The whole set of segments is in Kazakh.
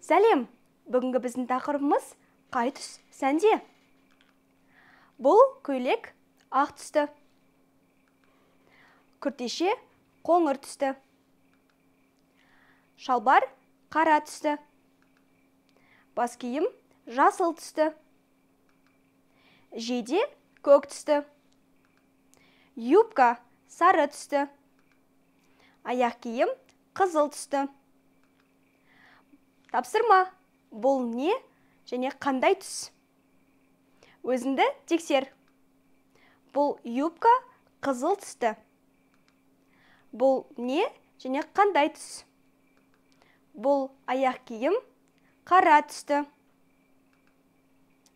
Сәлем! Бүгінгі біздің тақырыбымыз қай түс сәнде? Бұл көйлек ақ түсті. Күртеше қоңыр түсті. Шалбар қара түсті. Бас киім жасыл түсті. Жейде көк түсті. Юбка сары түсті. Аяқ киім қызыл түсті. Тапсырма. Бұл не және қандай түс? Өзіңді тексер. Бұл юбка қызыл түсті. Бұл не және қандай түс? Бұл аяқ киім қара түсті.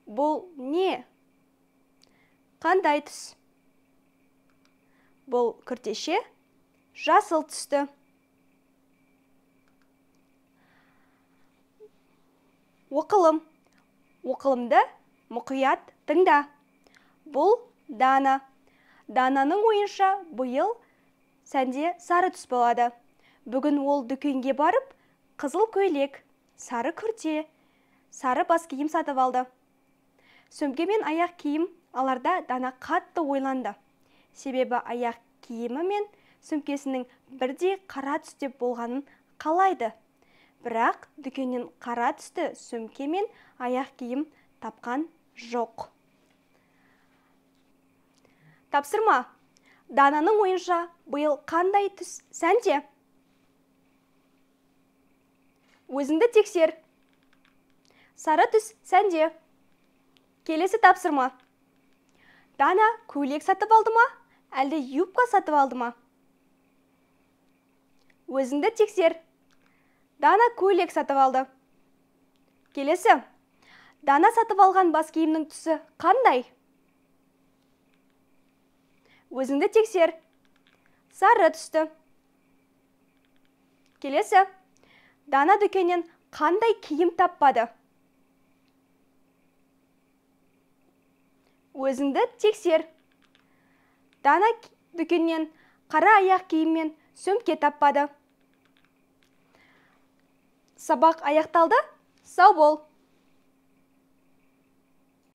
Бұл не? Қандай түс? Бұл күртеше жасыл түсті. Оқылым. Оқылымды мұқият тыңда. Бұл Дана. Дананың ойынша биыл сәнде сары түс болады. Бүгін ол дүкенге барып, қызыл көйлек, сары күрте, сары бас киім сатып алды. Сөмке мен аяқ киім аларда Дана қатты ойланды. Себебі аяқ киімі мен сөмкесінің бірдей қара түсте болғанын қалайды. Бірақ дүкеннен қара түсті сөмке мен аяқ киім тапқан жоқ. Тапсырма. Дананың ойынша биыл қандай түс сәнде? Өзіңді тексер. Сары түс сәнде. Келесі тапсырма. Дана көйлек сатып алды ма, әлде юбка сатып алды ма? Өзіңді тексер. Дана көйлек сатып алды. Келесі. Дана сатып алған бас киімнің түсі қандай? Өзіңді тексер. Сары түсті. Келесі. Дана дүкеннен қандай киім таппады? Өзіңді тексер. Дана дүкеннен қара аяқ киім мен сөмке таппады. Сабақ аяқталды. Сау бол.